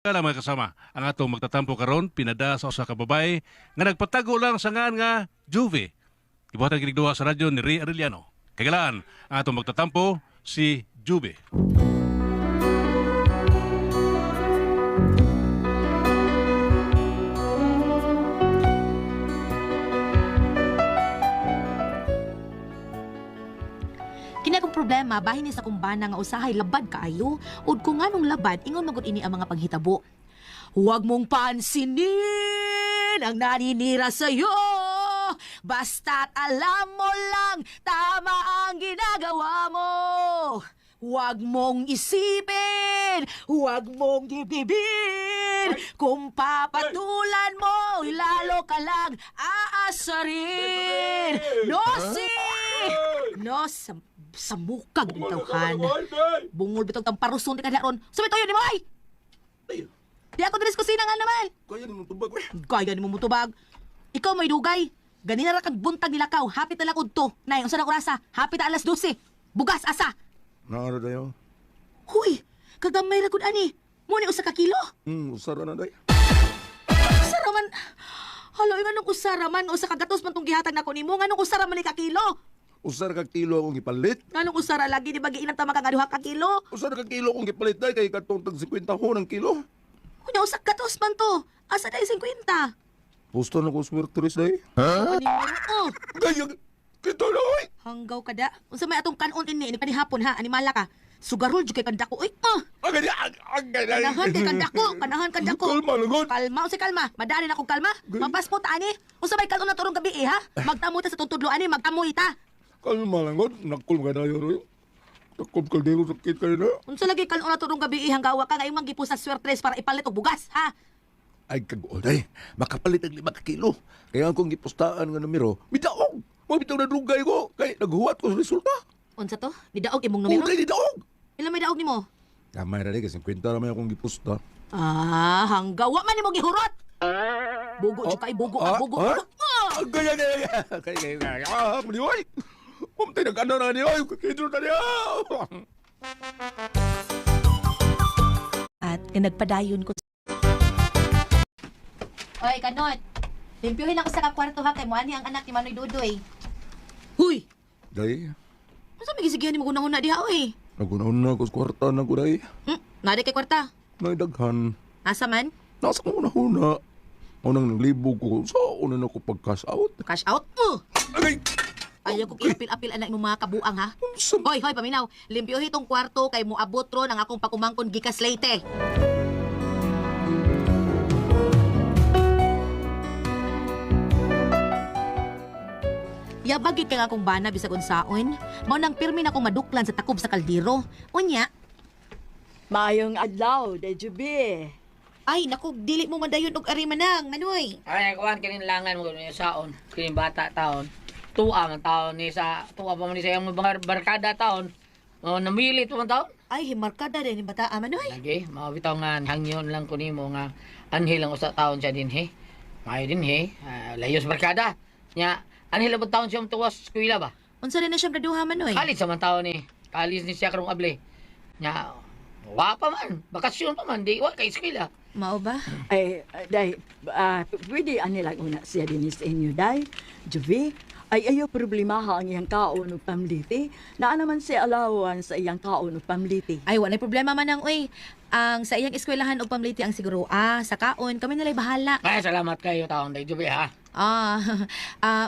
Kala mga kasama, ang atong magtatampo karon pinada sa usa ka babae nga nagpatago lang sa ngan nga Juve. Gibuhatan kinig duha sa radyo ni Ray Arellano. Kagalaan, ang atong magtatampo si Juve. Kini akong problema bahin ni sa kumbana nga usahay labad kaayo ug kung nganong labad ingon magud ini ang mga panghitabo. Huwag mong pansinin ang naninira sa'yo. Basta't alam mo lang tama ang ginagawa mo. Huwag mong isipin, huwag mong dibdibin. Kung papatulan mo, lalo ka lang aasarin. No, si! No, sa mukag ng tawhan. Bungol bitong tamparuson di ka na ron. Sumitoyo ni mo ay! Di ako diri sa kusina nga naman. Kaya ni mong tubag, we. Gaya ni mo mutubag. Ikaw may dugay. Ganina ra kag buntag nilakaw. Hapit na lakod to. Nay, unsa na orasa? Hapit na alas 12. Bugas asa. Naara dayo. Huy, kagamay ra gud ani. Mo ni usa ka kilo. Usara na day. Usara man. Hala, oy, nganong usara man? Usa ka gatos man tong gihatag nako nimo. Nganong usara man ni ka kilo? Usara ka kilo akong gipalit. Nganong usara lagi di ba giinang tama ka nga duha ka kilo? Usara ka kilo akong gipalit day kay katong tag 50 ho ng kilo. Kunya usa ka gatos man to. Asa day 50? Gusto na ko swertres day. Huh? Oh. Gaya kito na oy. Hanggaw kada. Unsa may atong kanon ini ini panihapon ha, animala ka. Sugarol jud kay kandako oy. Ah. Agad agad. Kanahan kay kandako, kanahan kandako. Kalma lang. Kalma, unsay kalma. Madali na akong kalma. Mapaspot ani. Unsa may kanon na turong gabi eh, ha? Magtamo ta sa tutudlo ani, magtamo ita. Kalma lang god. Nakul ka dayo roy. Nakul kaldero sakit kayo na. Unsa lagi kanon na turong gabi eh, hanggawa ka nga imong gipusa swertres para ipalit og bugas, ha? Ay kag day. Makapalit ang 5 ka kilo. Kaya akong gipustaan nga numero, midaog. Mo bitaw na dugay ko kay naghuwat ko sa resulta. Unsa to? Nidaog imong numero? Ugay nidaog. Ila may daog nimo? Gamay ra day kay 50 ra may akong gipusta. Ah, hanggawa man nimo gihurot. Bugo jud kay bugo, ah, bugo. Ah? Bugo. Ah! Gaya, gaya, gaya. Kaya, kaya, kaya. Ah, mali, oy. Kumtay, nag-ano na niyo. Oy, kikidro na niyo. At nga nagpadayon ko. Oy, kanot. Limpyuhin ako sa kakwarto ha kay moani ang anak ni Manoy Dudoy. Huy! Day, Unsa may gisigihan nimo kunahuna diha oy? nagunaon na ko sa kwarta na ko, day. Nari kay kwarta. Naidaghan. Asa man? Nasa kong una-huna. Unang naglibog ko, sa una na ko pag-cash out. Cash out? Agay! Ayaw ko kiapil-apil anak imong mga kabuang ha. Unsa Hoy, hoy, paminaw. Limpyuhin tong kwarto kay moabot ron ang akong pakumangkon gikas Leyte. Yabag gyud kay nga akong bana bisag unsaon. Mao nang pirmi na akong maduklan sa takob sa kaldero. Unya, Maayong adlaw, Dejubi. ay naku, dili mo madayon og ari manang, manoy. Ay, kuan kining langan mo kuno saon, kining bata taon. Tuwa man taon ni sa tuwa pa man ni sa iyang mga barkada taon. Oh, namili to man taon. Ay himarkada din ni bata manoy. Lagi, mao bitaw nga hangyon lang ko nimo nga anhil ang usa taon siya dinhi. Maayo dinhi, layo sa barkada. Nya, anhil ang taon siya tuwas eskwela ba? Unsa rin na siyang graduha manoy? Kalit sa man taon ni. Kalis ni siya karong able. Nya, wa pa man, bakasyon pa man, di wa kay eskwela. Mao ba? Ay, day, pwede ani lang una siya din sa inyo, day. Jubi, ay ayo problema ha ang iyang kaon ug pamliti. Naa naman siya alawan sa iyang kaon ug pamliti. Ay, walay problema man ang uy. Ang sa iyang eskwelahan og pamliti ang siguro. Ah, sa kaon kami nalay bahala. Ay, salamat kayo taon day jubi ha. Ah,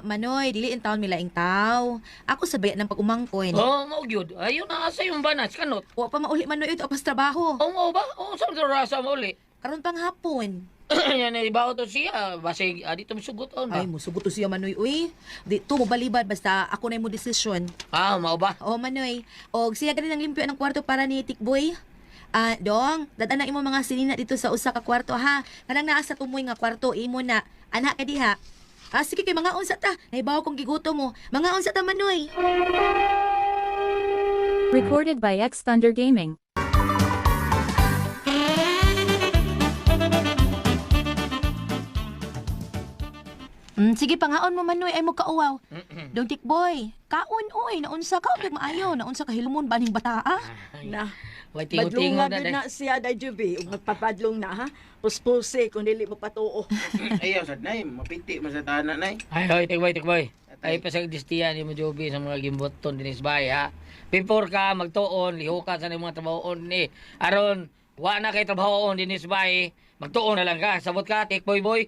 Manoy, dili in taon milaing tao. Ako sa bayat ng pag-umangkon. Oh, mao gyud. Ayun na asa yung banas kanot. Wa pa mauli Manoy ito pas trabaho. Oo mo ba? Oo, sa rasa mo uli. Karon pang hapon. Yan ay ibaw to siya. Basig, dito musugot on ba? Ay, musugot to siya Manoy uy. Dito mo balibad basta ako na mo desisyon. Ah, mao ba? O Manoy, og siya gani nang limpyo ng kwarto para ni Tikboy. Ah, dong, dada na imo mga sinina dito sa usa ka kwarto ha. Kanang naa sa tumoy nga kwarto imo na. Anak ka diha. Ah, sige kay mga unsa ta. Nahibaw kong giguto mo. Mga unsa ta Manoy. Recorded by X Thunder Gaming. Sige, pangaon mo Manoy, ay mo kauwaw. Dong Tikboy, kaon oy, naunsa ka og maayo, naunsa ka hilumon baning bata ah. Na, Way Badlong tingo-tingo nga na gyud day. na siya day Juby ug magpapadlong na ha. Puspuse kung dili mo patuo. Ayaw sad nay, mapiti man sa tanan nay. Ay, hoy, tikboy, tikboy. Ay, pasagdistiyan ni mo, Joby, sa mga gimboton dinis bay, ha? Before ka magtuon, lihukan sa mga trabahoon ni. Aron, wa na kay trabahoon dinis bay. Magtuon na lang ka. Sabot ka, tikboy, boy.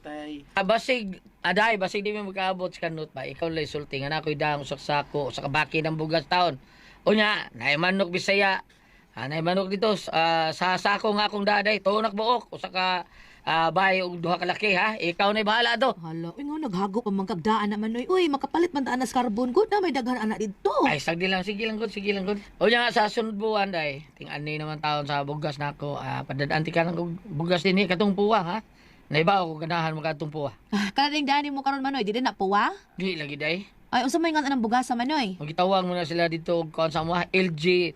Tay. Ah, basig, aday, basig di mo magkaabot sa kanot ba? Ikaw lang sulti nga na ako'y daang saksako sa kabaki ng bugas taon. Unya, naay manok Bisaya. Ah, naay manok dito sa sako nga akong daday, tunak buok usa ka bay og duha ka laki ha. Ikaw na bahala do. Hala, uy nga naghago pa man kagdaan na Manoy. Uy, makapalit man daan na sa carbon good na may daghan anak didto. Ay, sagdi lang, sige lang gud, sige lang gud. Unya nga sa sunod buwan day, ting ani naman taon sa bugas nako, padadaan ti ka ng bugas dinhi katong puwa ha. Naibaw ko ganahan mo katong puwa. Ah, Kananing dani mo karon Manoy, di din na puwa? Di lagi day. Ay, unsa may ngan anang bugas sa Manoy? Magitawag mo na sila dito og kuan sa mga LG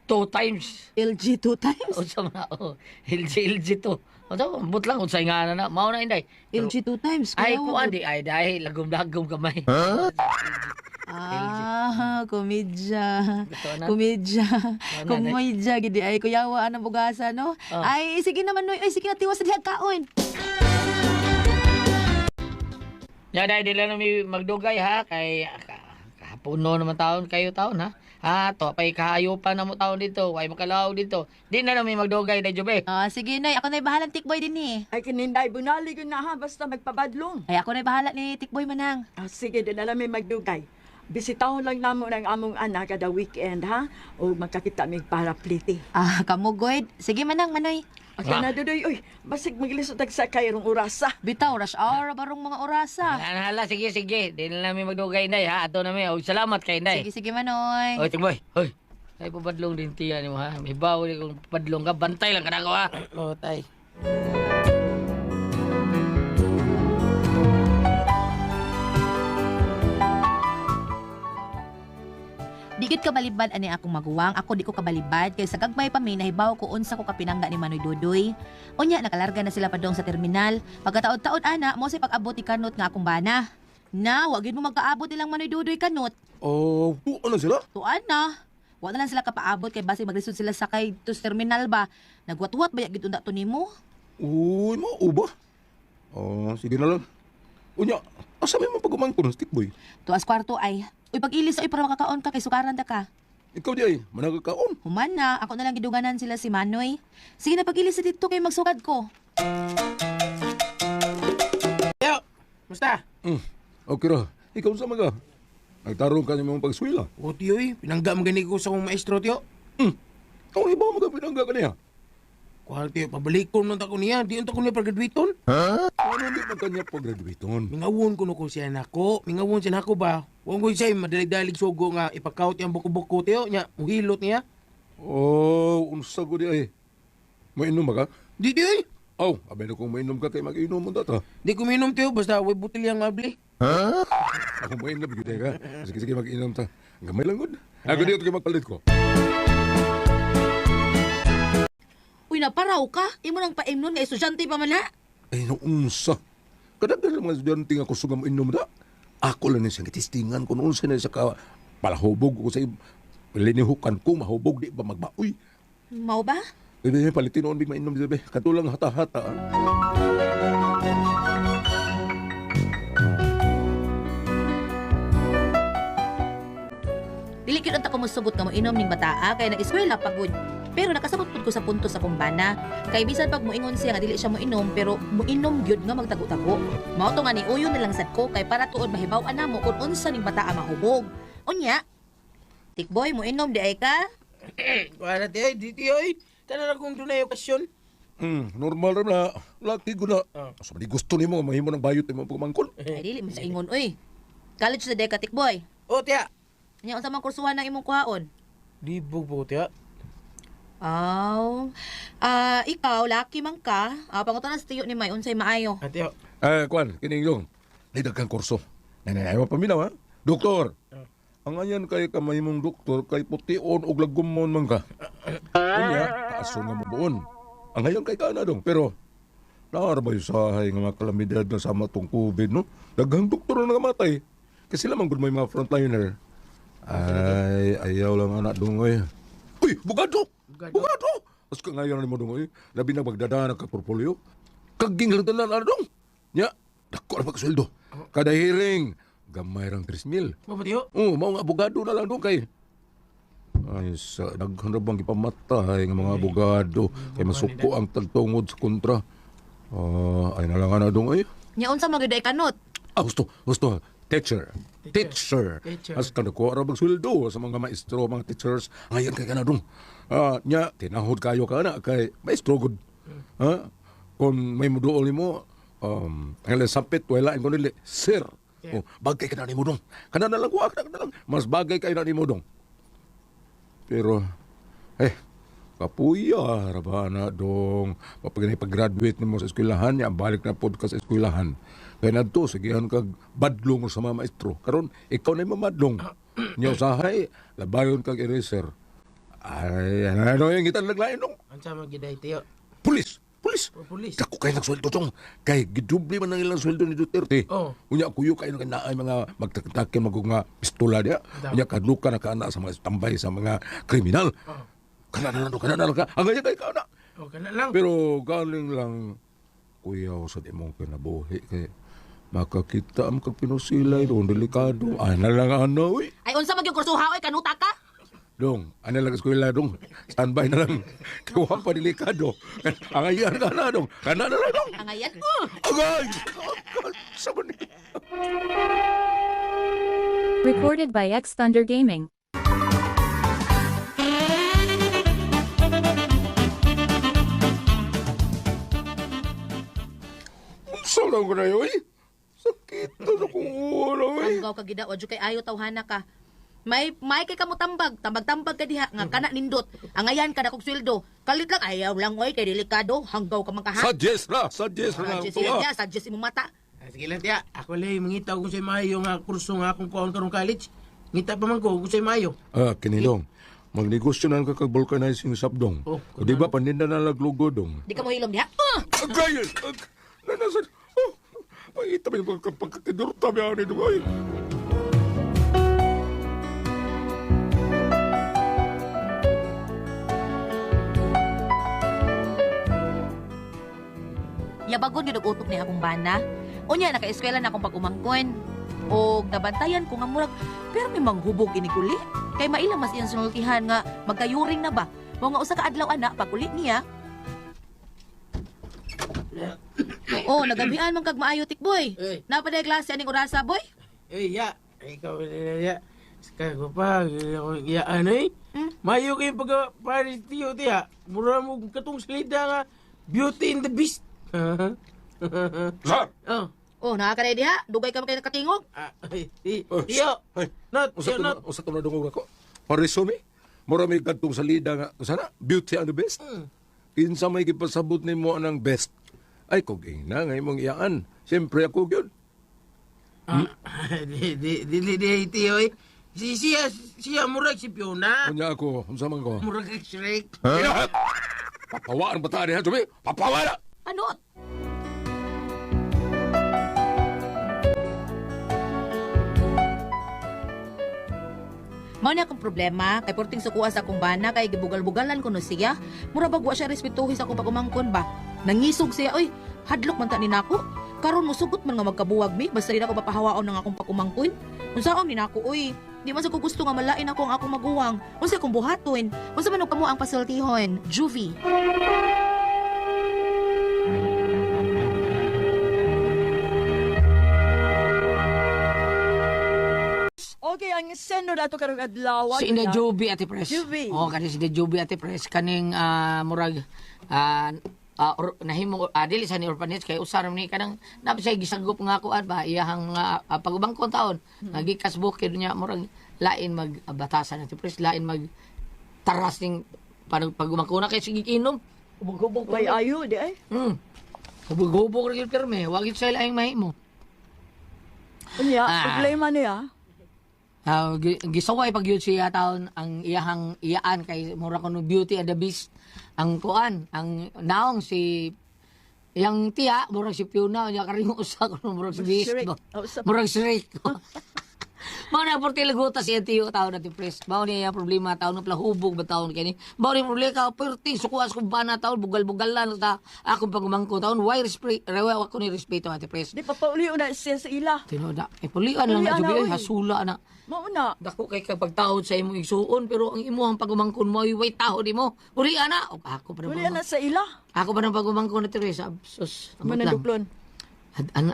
two times. LG two times. Unsa man na, oh, LG LG to. Unsa ambot lang unsay nga na na. Mao na inday. LG two times. Ay Kuya, kuan di ay dahil lagom-lagom gamay. Ah, komedya. Totoo na. Komedya. na, Komedya gidi ay kuyawa anang bugasa no. Oh. Ay sige naman Noy, ay sige na tiwas sa dihag kaon. Nya dai di lang mi magdugay ha kay kahapono naman taon kayo taon ha. Ha to pay kahayopan na mo taon dito, way makalaw dito. Di na lang mi magdugay dai jube. Ah, sige Noy, ako na'y bahalang tikboy din eh. Ay kininday bunali gyud na ha basta magpabadlong. Ay ako na'y bahala ni tikboy manang. Ah, sige, di na lang may magdugay. Bisitahon lang namo ng among anak kada weekend ha o magkakita mig para pliti. Ah, kamugoyd. Sige manang Manoy. Ang kana dudoy, uy, basig maglisod tag sa kayrong orasa. Bitaw rush hour barong mga orasa. Hala hala sige sige, di na lang mi magdugay inday ha. Ato na mi. Og salamat kay inday. Sige sige Manoy. Oy tingboy. Hoy. Ay papadlong din tiya nimo ha. May bawo di kung papadlong ka, bantay lang kanako ha. Oh, tay. Di gid kabalibad ani akong maguwang. Ako di ko kabalibad kay sa gagmay pa mi nahibaw ko unsa ko kapinangga ni Manoy Dudoy. Unya nakalarga na sila padong sa terminal. Pagkataod-taod ana mo say pag-abot ni Kanot nga akong bana. Na, wag gid mo magkaabot nilang Manoy Dudoy Kanot. Oh, tuon na sila. Tuan na. Wa na lang sila kapaabot kay basi maglisod sila sa kay to sa terminal ba. Nagwatwat ba gid unda to nimo? Uy, mao ba? Oh, sige na lang. Unya, asa may mapagumangkon, stick boy? Tuas kwarto ay. Uy pag-ilis ay para makakaon ka kay sukaran ta ka. Ikaw di ay, managakaon. Human na, ako na lang giduganan sila si Manoy. Sige na pag-ilis sa dito kay magsukad ko. Yo, musta? Okay ra. Ikaw sa mga. Nagtarong ka ni mong pagswila. O tiyo eh, pinangga man gani ko sa akong maestro tiyo. Ang iba mo ka pinangga ka niya. Kuha tiyo, pabalikon man ta ko niya, di unta ko niya pag-graduaton. Ano hindi man kanya pag-graduaton? Mingawon ko no ko siya nako, mingawon siya nako ba? Huwag ko siya madalig-dalig sugo nga ipakaut yung buko-buko tiyo, nya muhilot niya. Oh, unsa ko di ay. Mainom ba ka? Di tiyo eh. Aw, abay na kung mainom ka kay mag-inom mo data. Di ko minom tiyo, basta way butil yang mabli. Ako mainom gyud ka. Sige sige mag-inom ta. Gamay lang gud. Ako di ko magpalit ko. Uy, naparaw ka. Imo nang paimnon nga estudyante pa man ha. Ay, no, unsa. Kadaghan ng mga estudyante nga kusog nga mainom da. Ako lang ni siyang gitistingan kung unsa na siya ka palahubog ko sa linihukan ko mahubog di ba magbaoy. Mao ba? Bebe, palitin noon big mainom bebe. Katulang hata-hata. Ah. Dili gyud unta ko mosugot nga moinom ning bataa kay nag-eskwela pa gud. Pero nakasabot pud ko sa punto sa kumbana. Kay bisan pag moingon siya nga dili siya moinom pero moinom gyud nga magtago-tago. Mao to nga ni uyon na lang sad ko kay para tuod mahibaw-an namo kung unsa ning bataa mahubog. Unya, Tikboy, moinom di ay ka? Kuha na tiyo, eh, di tiyo eh. Tanan akong dunay okasyon. Normal ra na. Laki ko na. Ah. Asa man di gusto nimo nga mahimo ng bayot nimo pagmangkon. Ay dili mo sa ingon oy. College na di ka Tikboy. O tiya. Nya unsa man kursuhan ang imong kuhaon? Libog po tiya. Aw. Ah, ikaw laki man ka. Ah, pangutanan sa tiyo ni May unsay maayo. Ah, tiyo. Eh, kuan, kining yung. Nay daghan kurso. Nay nay, nay paminaw ha. Doktor. Ang ayan kay kamay mong doktor kay pution og lagumon man ka. Unya, taason nga mo buon. Ang ayan kay kana dong, pero naar ba yung sahay nga mga kalamidad na sama tong COVID, no? Daghang doktor na namatay. Kasi sila man gud may mga frontliner. Ay, ayaw lang anak dong, oy. Uy, bugado! Abogado. Abogado. Mas ka ngayon ni mo dong oy. Labi na magdadaan ka portfolio. Kaging lang tanan ana dong. Nya, dako ra pagkasweldo. Kada hearing gamay rang 3,000. Mo ba tiyo? Oh, mao nga abogado na lang dong kay. Ay, sa daghan ra bang gipamatay nga mga abogado kay masuko ang tagtungod sa kontra. Ah, ay na lang ana dong ay. Nya unsa man gyud ay kanot? Ah, gusto, gusto. Teacher. Teacher. Teacher. As ka nakuha ra sweldo sa mga maestro, mga teachers. Ngayon kay kana dong. Ah, nya tinahod kayo ka na kay maestro gud. Ha? Kung may muduol nimo, ang sampit wala ko nili, sir. Oh, bagay ka na nimo dong. Kana na lang kuha, kana na lang. Mas bagay kay na nimo dong. Pero eh kapuya ra ba na dong mapag pag-graduate nimo sa eskwelahan nya balik na pod ka sa eskwelahan kay nadto sigihan kag badlong sa mga maestro karon ikaw na mamadlong nya usahay labayon kag eraser ay ano ano yung gitan naglain dong. Unsa man gyud ay tiyo? Pulis, pulis. Oh, pulis. Dako kay nagsweldo dong kay gidoble man ang ilang sweldo ni Duterte. Oh. Unya kuyo kay nang naay mga magtaktakin magug nga pistola diya. Unya kadluka na kaana sa mga tambay sa mga kriminal. Oh. Kana na lang, kana na lang ka. Ang ganyan kay kana. Oh, kana lang. Pero galing lang kuya sa imong kinabuhi kay makakita ang kag pinusilay doon delikado. Ay na lang ano uy. Ay unsa man gyud kursuha oy kanuta ka? Dong, ano lang eskwela dong. Standby na lang. Kay wa pa delikado. Ang ayan ka na dong. Kana na lang dong. Angayan. Agay! Sa man ni- Recorded by X Thunder Gaming. Unsa lang ko na yun, eh? Sakit na kong ulo, eh. Hanggaw ka gida wa jud kay ayo tawhana ka. May kay kamo tambag, tambag-tambag ka diha nga kana nindot. Angayan ka na kog sweldo. Kalit lang ayaw lang oy kay delikado, hanggaw ka man ka ha. Suggest na, suggest na. Suggest sila niya, suggest imong mata. Ah, sige lang tiya. Ako lang mangita kung sa'y maayo nga kurso nga akong kuhaon karong college. Ngita pa man ko kung sa'y maayo. Ah, kinilong. Magnegosyo na ka kag vulcanizing shop dong. Oh, O di ba paninda na laglugo dong. Di ka mo hilom diha. Agay! Nanasan! Oh! Ay, itabi mo pagkakidurta ba ni dong ay. Yabagon gyud og utok ni akong bana. Unya naka-eskwela na akong pag-umangkon. Og nabantayan ko nga murag pero may manghubog ini uli. Kay maila mas iyang sinultihan nga magkayuring na ba. Mao nga usa ka adlaw ana pag uli niya. Oh, nagabian man kag maayo tikboy. Eh. Napaday klase aning orasa boy. Eh, ya. Ikaw ya. Kaya ko pa, ya ano eh. Mayo kayo pagka Paris tiyo tiya. Mura mo katong salita nga Beauty and the Beast. Sir! Oh. Oh, nakakaday diha. Dugay ka man kay nakatingog. Ah, ay, ti- Oh, Tiyo. Ay, Not, usa tiyo, to na, not. usa to na dungog ako. Paresume. Mura may kadtong salida nga. Sana, beauty and the best. Kinsa may gipasabot nimo anang best. Ay, kog ina nga imong iyaan. Siyempre ako gyud. Ah, di, di, di, di, di, tiyo eh. Si, siya, siya, murag si Fiona. Unya ako, unsa man ko? Murag kay Shrek. Ina! Papawaan ba ta niya, Jumi? Papawa na! Ano? Mao ni akong problema kay porting sukuha sa akong bana kay gibugal-bugalan ko no siya. Mura bag wa siya respetuhi sa akong pag-umangkon ba. Nangisog siya oy, hadlok man ta ni nako. Karon musugot man nga magkabuwag mi basta di na ako papahawaon ng akong pag-umangkon. Unsaon ni nako oy? Di man sa ko gusto nga malain ako ang akong maguwang. Unsa akong buhaton? Unsa man og kamo ang pasultihon? Juvie. Okay, ang sendo na ato karong adlaw. Si Ina Juby Ate Pres. Juby. Oh, kani si Ina Juby Ate Pres kaning murag nahimo dili sa ni orphanage kay usa ra ni kanang napa siya gisagop nga kuan ba iyahang mga pagubangkon taon nagikas bukid niya murag lain mag batasan Ate Pres, lain mag taras ning pagumangkon na kay sige inom hubog-hubog Way ayo di ay. Hubog-hubog ra gyud pirmi, wa gyud siya laing mahimo. Unya, Ah. problema niya. Gisaway pag yun siya taon ang iyahang iyaan kay mura kuno Beauty and the Beast ang kuan ang naong si iyang tiya murag si Fiona nya karing usa kuno murag si Beast Shrek. ba? Oh, Murag Shrek. Mao na porte laguta si tiyo taon na Pres. Mao niya ang problema taon na plahubog ba taon kini. Mao ni problema ka perti sukuas kong bana taon bugal-bugal lang ta akong pagumangko taon. Why respect rewa ako ni respeto, Ate Pres. Di pa pauli na siya sa ila. Tinuod na. Eh, pulian lang na Pulian na, jubi, oy. hasula na. Mao na. Dako kay kag pagtahod sa imong igsuon pero ang imuhang pagumangkon mo ay way tahod nimo. Pulian na. Og ako pa Uli na sa ila. Ako pa ng pagumangkon na Teresa. Sus, amot lang. Manaduplon.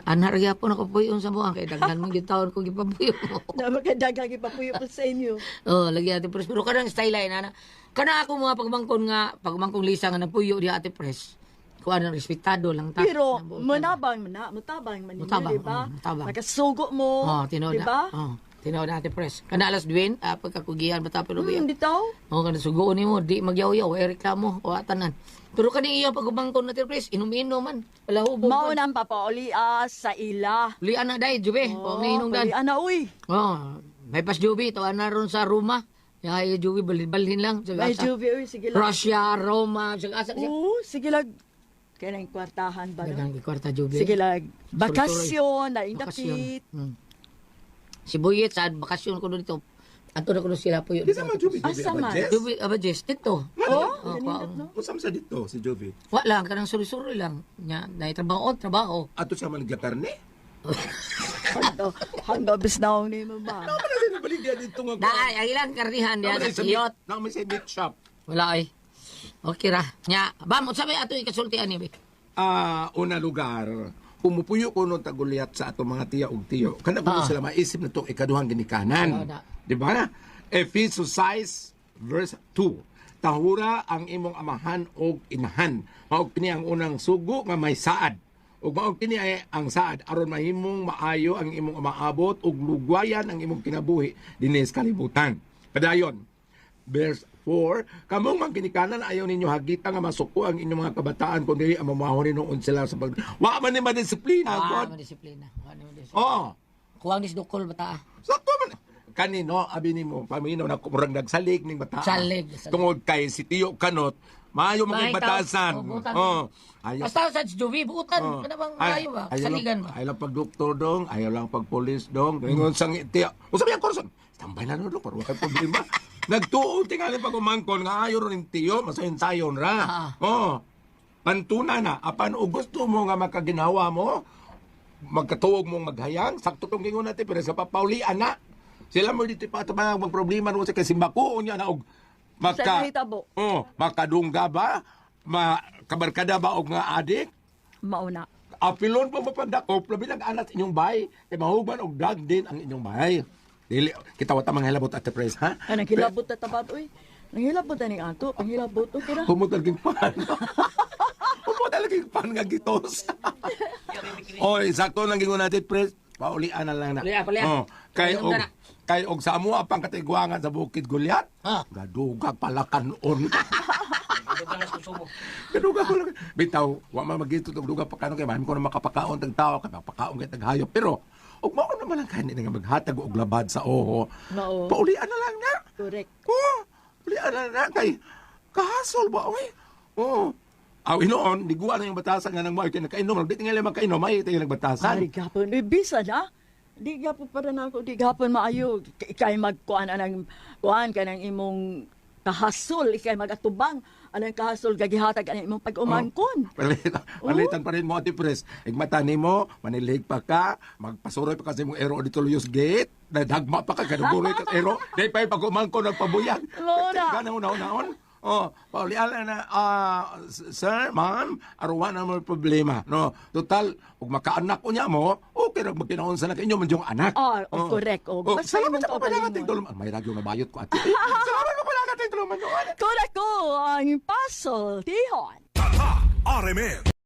Anar gyapon ako puyon sa buang kay daghan mong gitawon ko gipapuyo mo. Na magkadagang ipapuyo po sa inyo. Oh, lagi, Ate Pres. Pero kanang style ay nana. Kana ako mga pagmangkon nga pagmangkong Lisa nga nagpuyo di, Ate Pres. Kuan ang respetado lang ta. Pero Nabuotan. manabang man na, mutabang man ninyo, Mutabang, di ba? oh, mutabang. Makasugo mo, Oh, tinuod di na. ba? Oh, tinuod na, Ate Pres. Kana alas 2, pagkakugihan ba ta pero Bitaw. Oh, kana sugoon nimo, di magyaw-yaw, ay reklamo o tanan. Pero kani iya pagumangkon na, Ate Pres, inom-inom man, wala hubog Mao man. na ang papauli sa ila. Lian na dai, Jube. Oh, Oh, oh, uli ana uy. Oh, may pas Jubi, tawa na ron sa Roma. Ya, Jubi, balhin lang. Sa May asa. Jubi uy, sige lang. Russia, Roma, sa asa siya. Oo, sige lang. Kaya nang kwartahan ba? No? Daghang kwarta, Jubi. Sige lang. Bakasyon, na Bakasyon. indapit. Si Boyet, sa bakasyon ko dito. Ato na ko sila po yun. Di sa man Juby, Juby Asa man? Abajes. Jubi, Abajes, dito. Oh, Oh, ganindot, no? Usam sa dito si Juby. Wa lang, kanang suri-suri lang. Nya, na trabaho, trabaho. Ato siya man nagkarne. Hangga, hangga bisnaw ni mo ba? Naman na siya nabaligya dito nga. Daay, ang ilang karnihan diya sa siyot. Naman sa meat shop. Wala ay. Okay ra. Nya, bam, unsa may ato ikasultian ni be? Ah, una lugar, pumupuyo ko nung tagulyat sa atong mga tiya ug tiyo. Kana ko sila maisip na itong ikaduhang ginikanan. Oo na. Di ba? Ephesus 6 verse 2. Tahura ang imong amahan og inahan. Mao kini ang unang sugo nga may saad. Ug mao kini ay ang saad aron mahimong maayo ang imong umaabot ug lugwayan ang imong kinabuhi dinhi sa kalibutan. Padayon, verse 4, kamong mga ginikanan ayaw ninyo hagita nga masuko ang inyong mga kabataan kundi ang mamahon noon sila sa pag wa man ni madisiplina Wa God. man disiplina. Wa man disiplina. Oo. Kuwang ni dukol bata. Sakto man kanino abi nimo paminaw na murag nagsalig ning bataa. Salig, salig. Tungod kay si Tiyo Kanot maayo Maayo mga batasan. tao. Oh, butan. Oh. Ayaw. Basta sa Jubi buutan Oh. kana bang Ay- maayo ba? ayaw lang- Saligan ba? Ayaw lang pag-doktor dong, ayaw lang pag-polis dong. Ingon sang tiyo. Usa ba yung kurso? Tambay na dong, para wakay problema. Nagtuo tingali pag umangkon nga ayo rin tiyo, masayon sayon ra. Ah. Oh. Pantuna na, apan og gusto mo nga makaginawa mo, magkatuog mong maghayang, sakto tong gingon natin, pero sa papaulian na. Sila mo dito pa tabang magproblema no sa kay simbako unya na og maka Sa nahitabo. Oh, makadungga ba? Ma kabarkada ba og nga adik? Mauna. Apilon pa mapandakop, labi lang alat inyong bahay. Kay mahuban og drug din ang inyong bahay. Dili, kita wata mga hilabot at pres, ha? Ay, nanghilabot na tabat, uy. Nanghilabot na ning ato. Panghilabot, okay ra. Humot laging pan. Humot laging pan nga gitos. Oy, sakto lang gingon natin, pres. Paulian na lang na. Paulian, paulian. Oh, kay og Paulian na. kay og sa amo apang katigwangan sa Bukid Gulyat. Ah. Gadugag palakanon. Gadugag pala. Bitaw, wa man magito og duga pa kay mahimo ko na makapakaon tag tao, kay mapakaon kay tag hayop. Pero og mao naman ang kani nga maghatag og labad sa oho. Mao. Paulian na lang na. Correct. Oh, ulian na na kay kahasol ba oy? Oh. Aw inoon, liguan na yung batasan nga nang mo kay nakainom, di tingali makainom ay tingali batasan. Ay, gapon. Uy, bisa na. Di gapon para na ako. Di gapon maayo. Ikay magkuan anang kuan ka ng imong kahasol. Ikay magatubang anang kahasol gagihatag anang imong pag-umangkon. Palitan, palitan pa rin mo, Ate Pres. Igmata nimo, manilig pa ka, magpasuroy pa ka sa imong ero Auditorius Gate, nadagma pa ka, kanuguroy ka sa ero, di pa yung pag-umangkon, nagpabuyag. Mao na. Ganang una-unaon. Oh, paulian na, sir, ma'am, aruwa na mo problema. No, total, ug makaanak ko niya mo, okay ra magkinaon sa na inyo man yung anak. Ah, oh, correct. Oh, basta salamat imong sa pala kaugalingon. ating tulungan. May radyo nga bayot ko, ate. Salamat pa pala ating tulungan. Kura ko ang puzzle, tihon. Tatak RMN.